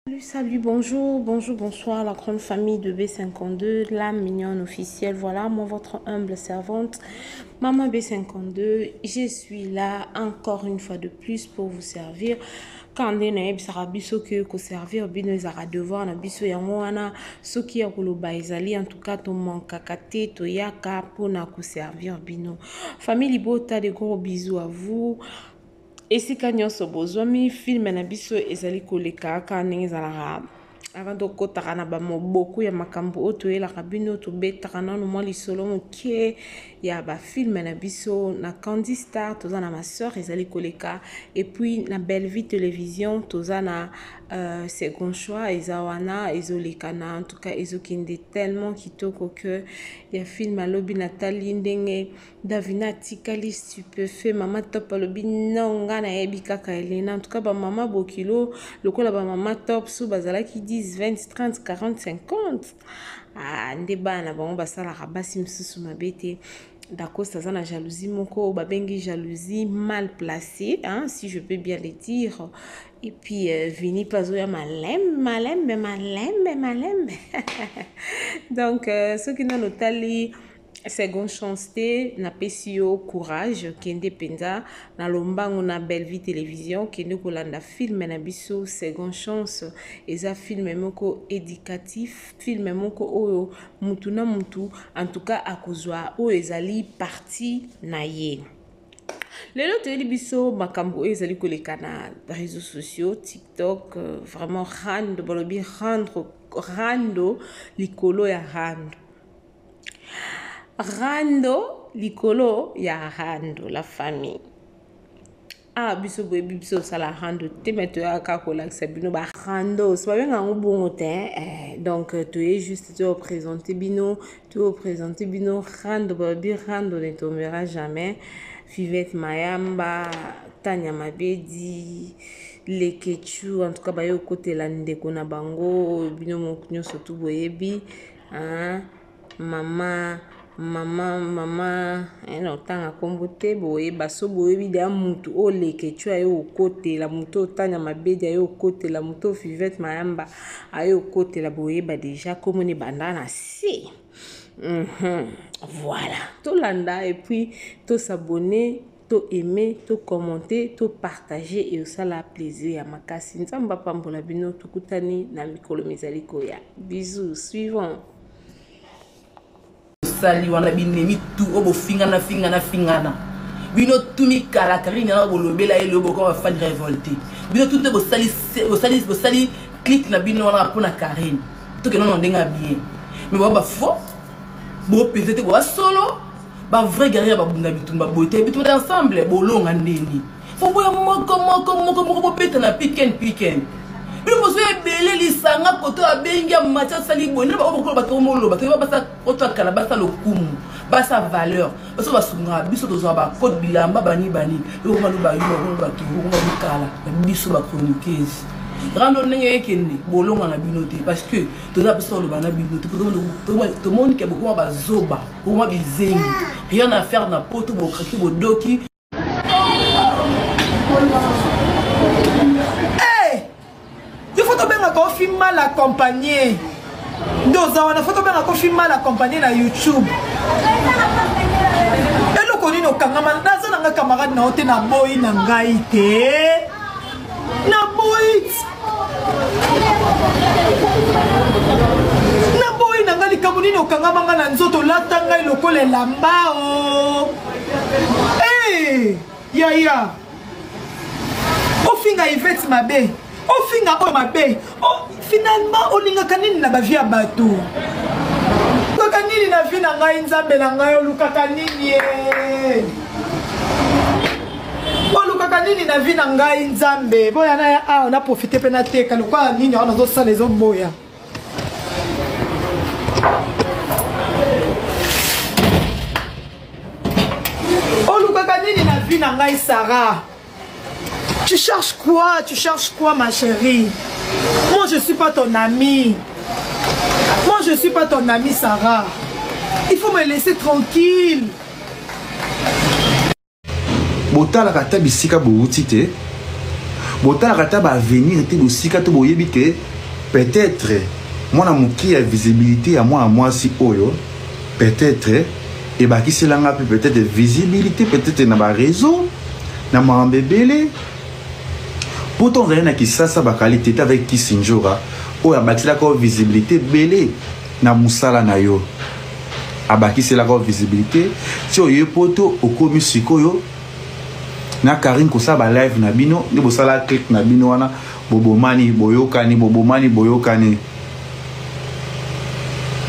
Salut, salut, bonjour, bonjour, bonsoir, la grande famille de B52, la mignonne officielle. Voilà, moi, votre humble servante, Maman B52, je suis là encore une fois de plus pour vous servir. Quand nde nayebisaka biso ke koservir bino ezalaka devoir na biso yango wana soki ya koloba ezali en tout cas tomankaka te toyaka mpona koservir bino famille libota de gros bisous à vous Esika nyonso bozwami film na biso ezali koleka kaka ndenge ezalaka avant tokotaka na bamoboko ya makambo oyo toyelaka bino tobetaka nano mwa lisolo moke ya bafilme na biso na Candy Star toza na ma sœur ezali koleka et puis na Bellevue Télévision toza na euh, second choix eza wana ezoleka na en tout cas ezokende tellement kitoko que ya film alobi natali ndenge Davina atikali stupefait mama top alobi non nga nayebi kaka Helena en tout cas ba mama bokilo lokola ba mama top so bazalaki 10 20 30 40 50 ah, nde bana na bango basalaka basi mosusu mabe te Dacosta aza na jalousie moko babengi jalousie mal placée hein, si je peux bien le dire et puis euh, Vini mpe azoya malembe malembe malembe malembe donc euh, soki nano otali Second chance te napesi yo courage kende mpenza na lombango na Bellevue Television kende kolanda film na biso second chance eza film moko educatif film moko oyo mutu na mutu en tout cas akozwa oyo ezali parti na ye lelo toyeli biso makambo oyo ezali koleka na réseaux sociaux tiktok euh, vraiment rando balobi rendre rando likolo ya rando Rando likolo ya rando la famille. Ah biso boyebi biso osala rando te me toyaka kolakisa bino ba randos babenga yango bongo te eh, donc toye juste toyo présente bino toyo présente bino rando balobi rando ne tombera jamais Fivette Mayamba Tania Mabedi Leketchou en tout cas baye kokotela ndeko na bango bino moko nyonso tu boyebi Hein mama mama mama eh, na otanga nkombo te boyeba so boyebi deya mutu oyo leketchu aye okotela mutu oyo tanya mabedi aye okotela mutu oyo fivette mayamba aye okotela boyeba deja nkombo ne banda na se mm -hmm. voilà tolanda et puis tosabonne to aimer to commenter to partager et osala plaisir ya makasi nzambe apambola bino tokutani na mikolo mizali koya bisous suivant osali wana binemi tu oyo bofingana fingana fingana bino tu mikala karine wana bolobela ye lobo koma bafani révolte bino tu nde bosali bosali bosali clique na bino wana mpo na karine tokende na ndenge ya bien mais boa bafaux bopese te boa solo ba vrai guerrier babunda bitumba boye te bitumba ensemble bolonga ndeni fo boya moko moko moko moko bobeta na piken piken bino bozwa ebele lisanga koto abengi amati asali boye nde baoyo bokolo bato omoloba toyeba basa koto akala basa lokumu basa valeur baso basungaka biso tozwa bakote bilamba bani bani ekoma loba yo bakolo bato okoma bikala na biso bachroniqueuse rando ndenge ekende bolonga na bino te parce que toza biso oloba na bino te tomoni ke bokoma bazoba bokoma bizengi rien à faire na poto bokraki bodoki hey! yo fo tobengaka ofi mal accompagné nde oza wana fo tobengaka ofi mal accompagné na youtube eloko nini okangama naza na nga camarade na yo te naboyi na ngai te naboyi naboyi na ngai likambo nini okangama ngai na nzoto olata ngai lokola elamba o hey, eh, yaya ofinga ivete mabe ofinga oyo mabe oh, finalement olingaka nini na bavie ya bato olukaka nini na vie na ngai nzambe na ngai olukaka nini ye olukaka nini na vie na ngai nzambe boya na ya awa na profite mpe nateka lokola nini awa nazosala ezoboya olukaka nini na vie na ngai sara Tu cherches quoi Tu cherches quoi, ma chérie Moi, je suis pas ton amie. Moi, je suis pas ton amie, Sarah. Il faut me laisser tranquille. botalaka ata bisika bowuti te Botalaka ata ba avenir te bosika to boyebi ke peut-être mwana moke ya visibilité ya mwana mwasi oyo peut-être ebakisela nga mpe peut-être visibilité peut-être na ba réseau na makambo ebele. Poto ozali na Kisasa bakali tete avec Kisindjora oyo abakiselaka yo visibilité ebele na mosala na yo, abakiselaka yo visibilité ti oye poto okomi sikoyo na Karine kosala ba live na bino nde bosala click na bino wana bobomani boyokani bobomani boyokani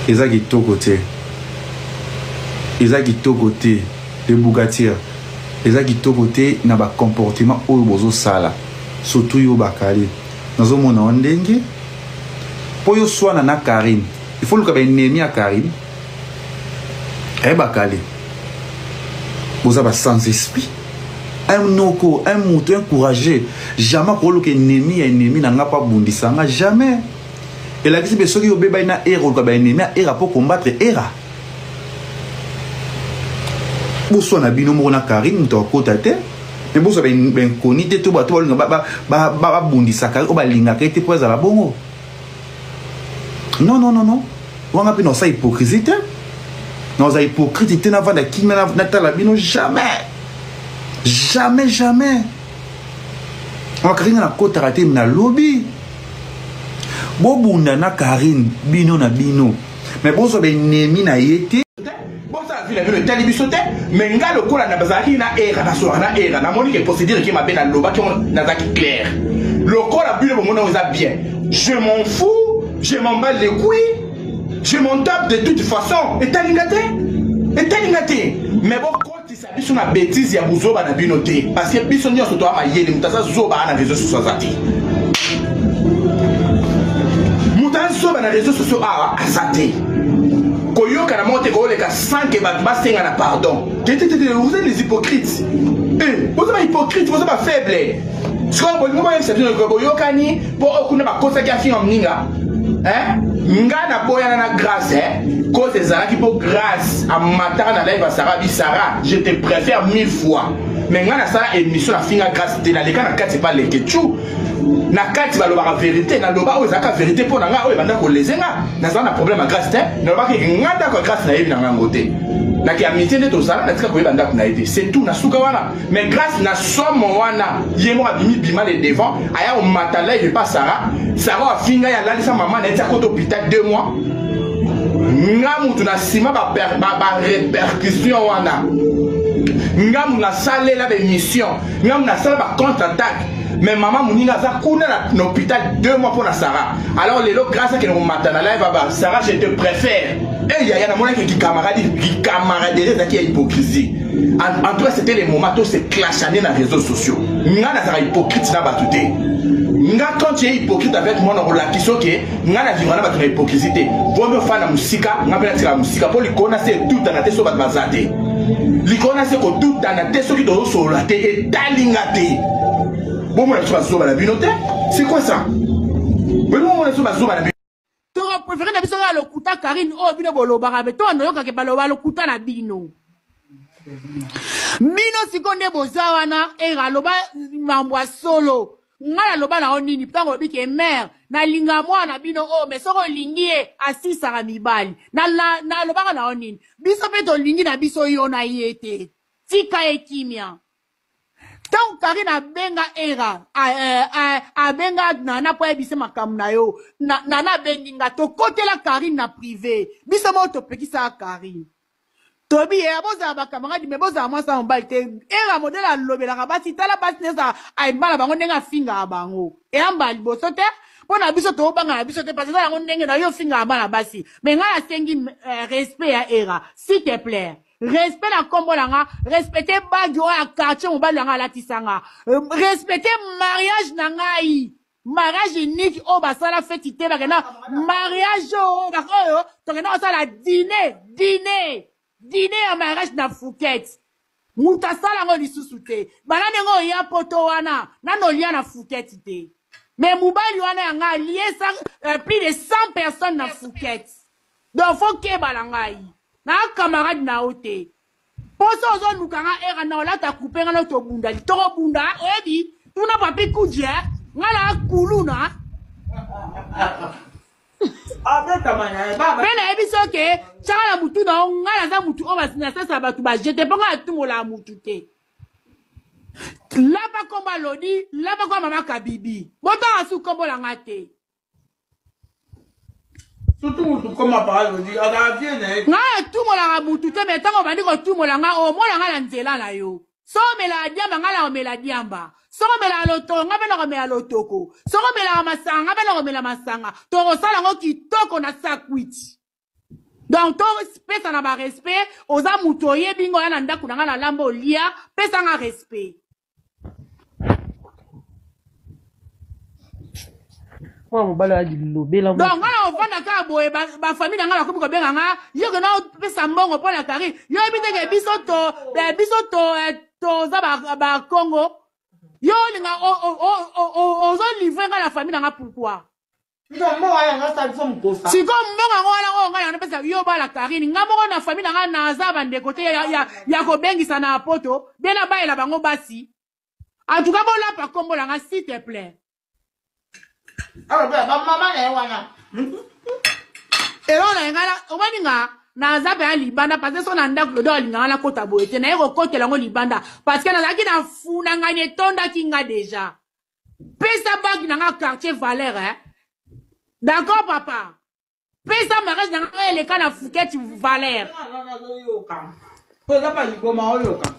eza kitoko te eza kitoko te le bougatir eza kitoko te na ba comportement oyo bozosala surtout yo bakali nazomona yo ndenge mpo yo swana na Karine il faut luka ba ennemi ya Karine eh bakali boza ba sans esprit un noko un moto un courageux jamais akoluka ennemi ya ennemi na nga mpo abundisa nga jamais elakisi mpe soki obebani na era oluka ba ennemi ya era mpo combattre era boswana bino moko na Karine moto akota te me bozwa bainkoni te to bato balinga babundisaka oyo balingaka ye te mpo azala bongo non non non non wanga mpe naosa hypocrisie te naoza hypocrite te navanda kimia natala bino jamais jamais jamais Karine nakotaka te nalobi bobunda na Karine bino na bino me bozwa baennemi na ye te bosala vie na bino etali biso te me nga lokola nazalaki na era nasolaka na era namoni ke procédure eke mabe nalobaki yango nazalaki claire lokola bino bomoni yango eza bien je m'en fous je m'en bats les couilles je m'en tape de toute façon etali nga te etali nga te mais bokotisa biso na bêtise ya buzoba na bino te parce que biso nyonso toya mayele moto aza zoba na réseau sociaux aza te moto aza zoba na réseau sociaux awa aza te koyokana moko te kooleka sans que bato basenga na pardon te te te vous êtes les hypocrites eh, boza ba hypocrite boza ba faible sikoyo bolingo boyebisa bino boyokani mpo oyo kuna bakosaki afinga moninga eh? nga naboyana na grâce eh? cause ezalaki mpo grâce amataka na live ya sara bi sara je te préfère mille fois mais nga nasala émission nafinga grâce te naleka na kati epa leke chu na kati balobaka verité naloba oyo ezalaka verité mpo na nga oyo ebanda koleze nga nazala na problème ya grâce te nalobaki nga ndako ya grâce nayebi na nga yango te nake amitié nde tozala natika koyeba ndako na ye te c'est tout na suka wana mais grâce na somo wana ye moko abimi bima le devant aya komata live epa sara sara afinga ye alalisa mama na ye ti akota hôpital deux mois nga mutu na nsima barépercussion ba, ba wana nga mutu nasalela baémission nga mutu nasala ba contre attaque mais mama moninga aza kuna na hôpital deux mois mpo na sara alors lelo grâce akende komata na live aba sara je te préfère e yaya namonaki kicamaraderie ezalaki ya hypocrisie En, en tout cas, c'était les moments où se clashane na réseaux sociaux. Nga nazala hypocrite na batu te. Nga quand tu es hypocrite avec moi na kolakisa oke nga na vivra na batu na hypocrisie te. Vaut mieux fana musika, nga pe natika musika po likolo na se etutana te so batu baza te. Likolo na se kotutana te soki tozosolola te etali nga te. Bomona biso bazoba na bino te. C'est quoi ça? Bomona biso bazoba na bino. toko préféré na biso kaka lokuta Karine oyo bino bolobaka me to noyokake baloba lokuta na bino bino sikoyo nde boza wana era aloba mambo ya solo ngai naloba na yo nini ntango olobi ke mare nalinga mwana na bino oyo me soki olingi ye asisaka mibali nalobaka na yo nini biso mpe tolingi na biso yo na ye te tika ye kimia ntango karine abenga era abenga nana mpo ayebise makambo na yo nana abengi nga tokotela karine na prive biso moko topekisaka karine toyebi ye bozala bakamaradi me bozala mwasi na mobali te era modele alobelaka basi tala basi nyonso ayemba na bango ndenge afingaka bango eyamba liboso te mpo na biso tobanga na biso te parce eza yango ndenge na yo ofingaka bana basi me ngai nasengi eh, respect ya era s'il te plaît respect na nkombo na nga respecte bagi oyo ya quartier mobali na nga alatisa nga euh, respecte mariage na ngai mariage unique oyo basala feti te bakenda mariage oyo oyo tokenda kosala dine dine dine ya mariage na Phuket moto asala yango lisusu te bana ndenge oya poto wana nano olia na Phuket te mais mobali wana yanga aliesa euh, plus de 100 personnes na Phuket donc fo keba na ngai na camarade na yo te mposo ozoluka nga era na olata coupe nga no tobunda tokobunda oyebi Tuna papi kudji eh? Nga na kuluna. Mpe nayebi so ke tyaka na mutu na yo ngai naza mutu oyo nasasa bato bajete mpo ngai natumolaka mutu te lapa nkombo alodi lapa nkombo mama kabibi botanga su nkombo na ngai te surtout mutu koma paralodi azala vie na ye ngai natumolaka mutu te me ntango obandi kotumola ngai omona ngai na nzela na yo soki omelaka diamba ngai nakomela diamba soki omelaka lotoko ngai mpe nakomela lotoko soki omelaka masanga ngai mpe nakomela masanga tokosala yango kitoko na sakwiti donc topesa na barespect oza motu oyebi ngo oya na ndako na ngai na lamba olia pesa nga respect mwana mobali oya lilobela donc nga na ofanda kaka boye bafamille na ngai bakomi kobenga nga yo kena opesa mbongo mpo na karine yo yebi teke biso to eh, biso to eh, toza bakongo yo olinga ozolivre ngai na famille na nga pourquoi sikoyo mbongo yango wana oyo ngai napesa yo bala karine nga moko na famille na ngai naza bandeko te ya, ya, ya kobengisa na poto bie nabayela bango basi en tout cas bolapa nkombo na nga s'il te plaît bamama na ye wana eloko na ye ngai omoni nga naza mpenza libanda parce que so na ndako lodo alingaka nakota boye te naye kokotela yango libanda parce que nazalaki na funa ngai etondaki nga deja pesa banque na nga quartier valeur hein? D'accord papa. Pesa mariage na nga eleka na Phuket valeur. Oza pa liboma oyoka.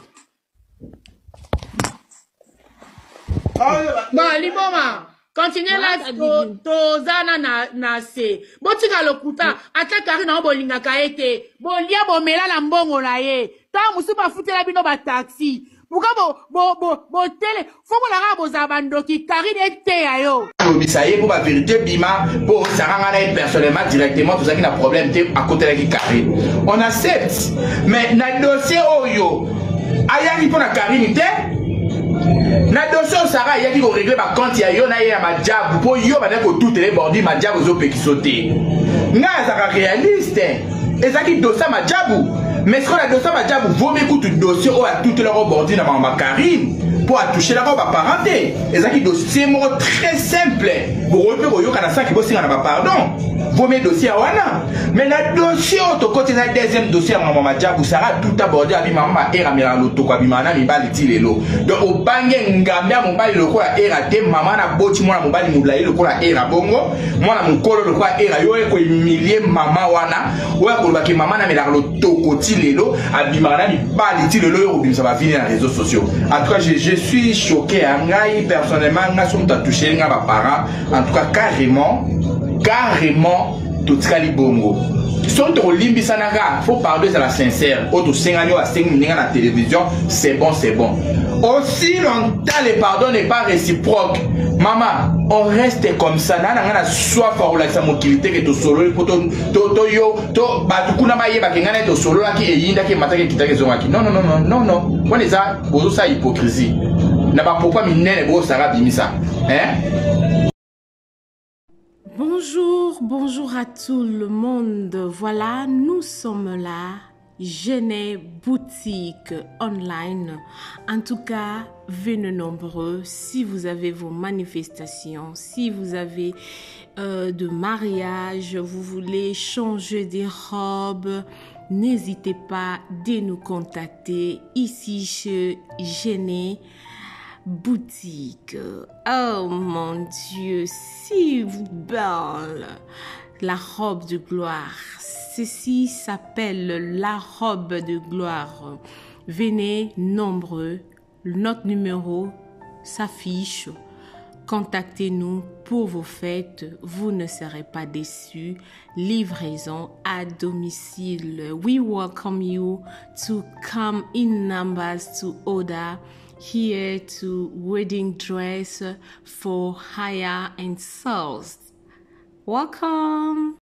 Bon liboma. Continue live to toza na na, na se. Botika lokuta ata Karine na bolingaka ye te. Bolia bomela na mbongo na ye. Tango mosusu bafutela bino ba taxi. Pourquoi bo bo bo botele fo bolaka bozala bandoki Karine eteya yo. Alobisa ye mpo ba verité bima mpo Sarah nga na ye personnellement directement tozalaki na problème te akotelaki Karine. On accepte mais na dossier oyo ayaki mpo na Karine te na dossier oyo Sarah ayaki koregle ba compte ya yo na ye ya majabu mpo yo bandaki kotutela ye bordi majabu ezopekiso te. Ngai azalaka réaliste. Ezalaki dossier ya majabu mais sikoyo na dossier ya majabu vomi kutu dossier oyo atutelaka bordi na mama Karine mpo atouchelaka baparent te ezalaki dossier moko très simple bokoki mpe koyokana saki bosenga na bapardon vomi dossier ya wana mais na dossier oyo tokoti eza deuxième dossier ya mama majabu sara atuta bordi abi mama ma era amelaka lotoko abimaka na mibali ti lelo donc obange ngambe ya mobali lokola era te mama na boti mwana mobali molai lokola era bongo mwana mokolo lokola era yo oye kohumilie mama wana oyo akoloba ke mama namelaka lotoko ti lelo abimaka na mibali ti lelo oyo kobimisa bavini na réseaux sociaux. En tout cas je, je suis choqué ya ngai personnellement ngai so moto atouche ngai baparent en tout cas carrément carrément totikali bongo. Soki tokolimbisanaka fo pardon ezala sincère. Oyo tosengani oyo asengi moninga na télévision c'est bon c'est bon. Aussi longtemps le pardon n'est pas réciproque mama on reste comme ça. Na nanga na soif akolakisa mokili te ke tosololi mpo to yo to bato kuna bayebake ngai naye tosololaki eyindaki emataki ekitaki ezongaki. Non non non non non non. Wana eza bozosala hypocrisie. Na bapropos minene bozosala bimisa hein? Bonjour, bonjour à tout le monde. Voilà, nous sommes là. Genet Boutique Online. En tout cas, venez nombreux si vous avez vos manifestations, si vous avez de mariage, vous voulez changer des robes, n'hésitez pas de nous contacter ici chez Genet Boutique. Oh mon Dieu, si vous belle, la robe de gloire. Ceci s'appelle la robe de gloire. Venez nombreux, notre numéro s'affiche. Contactez-nous pour vos fêtes, vous ne serez pas déçus. Livraison à domicile. We welcome you to come in numbers to order here to wedding dress for hire and sales. Welcome.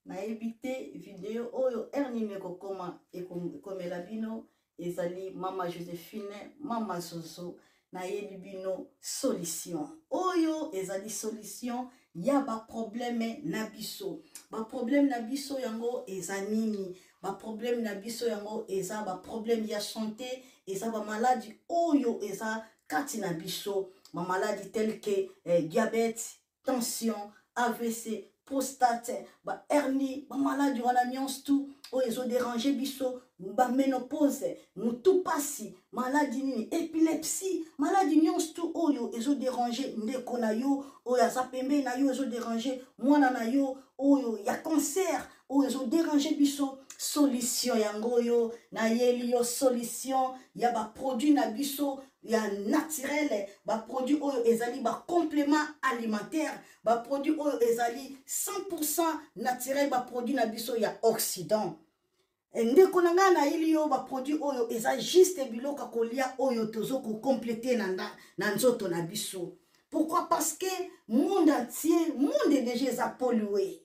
Nayebi te video oyo heure nini ekokoma ekomela bino. Ezali mama Josephine, mama Zozo. Nayebi bino solution oyo ezali solution ya ba problème na biso. Ba problème na biso yango eza nini? Ba problème na biso yango eza ba problème ya santé, eza ba maladie oyo eza kati na biso. Bamaladi tel que eh, diabète, tension, AVC, prostate, ba hernie, ba maladi wana nyonso tout oyo ezo déranger biso, ba ménopause, mutu pasi, maladi nini, épilepsie, maladi nyonso tout oyo ezo déranger ndeko na yo oyo aza pembeni na yo, ezo déranger mwana na yo oyo ya cancer oyo ezo déranger biso. Solution yango oyo nayeli yo, solution ya ba produit na biso ya naturel, ba produit oyo ezali ba complément alimentaire, ba produit oyo ezali 100% naturel, ba produit na biso ya Occident. Ndeko na ngai, nayeli yo ba produit oyo eza juste biloko ya kolia oyo tozo kocompléter na nzoto na biso. Pourquoi? Parce que monde entier, monde déjà eza pollué,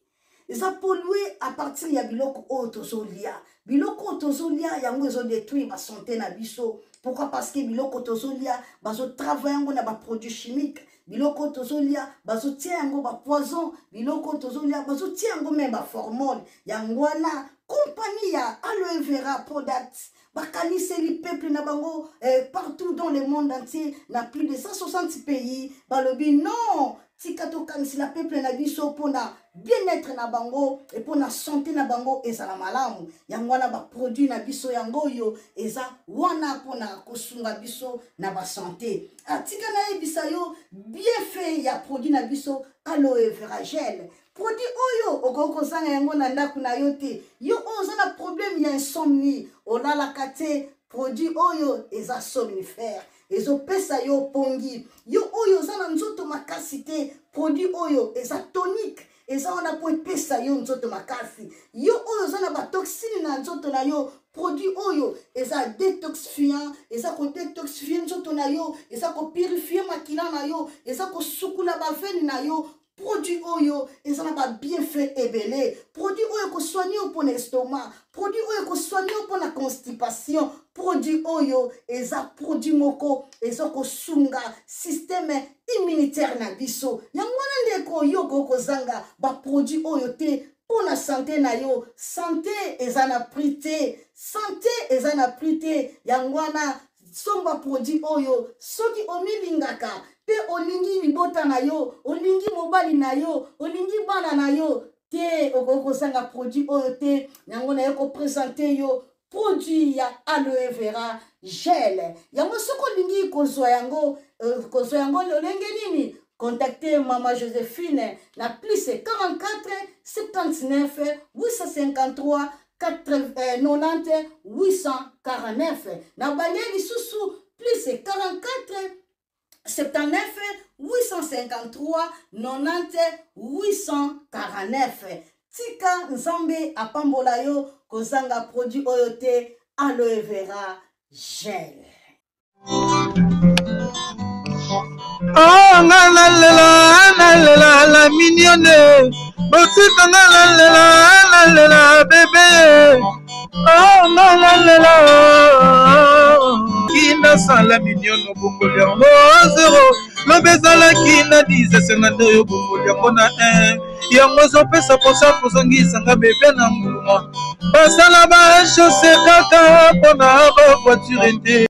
eza pollué à partir ya biloko oyo tozolia. Biloko oyo tozolia yango ezodétruire basanté na biso. Pourquoi? Parce que biloko tozolia, bazotravaille yango na baproduit chimique. Biloko oyo tozolia, bazotia yango bapoison. Biloko oyo tozolia, bazotia yango même baformol. Yango wana compagnie ya Aloe Vera Product bakaniseli peuple na bango partout dans le monde entier, na plus de 160 pays. Balobi non, tika tokanisela peuple na biso mpona bien-être na bango e mpona santé na bango ezala malamu. Yango wana baproduit na biso yango oyo eza wana mpona kosunga biso na basanté. Atika nayebisa yo bienfait ya produit na biso Aloe Vera Gel. Produit oyo okoki kozanga yango na ndako na yo te. Yo oyo oza na problème ya insomnie, olalaka te, produit oyo eza somnifère, ezopesa yo pongi. Yo oyo oza na nzoto makasi te, produit oyo eza tonique, eza wana mpo epesa yo nzoto makasi. Yo oyo oza na batoxine na nzoto na yo, produit oyo eza détoxifiant, eza kodétoxifie nzoto na yo, eza kopurifie makila na yo, eza kosukula baveine na yo. Produit oyo eza na babienfait ebele. Produit oyo ekosoigne yo mpona estomac, produit oyo ekosoigne yo mpona constipation. Produit oyo eza produit moko eza kosunga système immunitaire na biso. Yango wana ndeko, yo okoki kozanga baproduit oyo te mpona santé na yo. Santé eza na prix te, santé eza na prix te. Yango wana somba produit oyo soki omilingaka mpe olingi libota na yo, olingi mobali na yo, olingi bana na yo te, okoki kozanga produit oyo te. Yango naye koprésenter yo produit ya Aloe Vera Gel. Yango soki olingi kozwa yango, kozwa yango lolenge nini? Contacte Mama Joséphine na plus 44 79 853 90 849. Na balie lisusu, plus 44 79 853 90 849. Tika Nzambe apambola yo. Kozanga produit oyo te, Aloe Vera Gel. Oh, nga nalela, nalela la mignonne, botika nga nalela, nalela bébé. Oh, nga nalela kinasala mignonne, obongoli yango zero. Lobi ezalaki na 10, esenga nde oyo obongoli yango na 1. Yango ezopesa mposa kozongisanga bébé na nguluma. Basala bachaussée kaka mpona bavoiture te.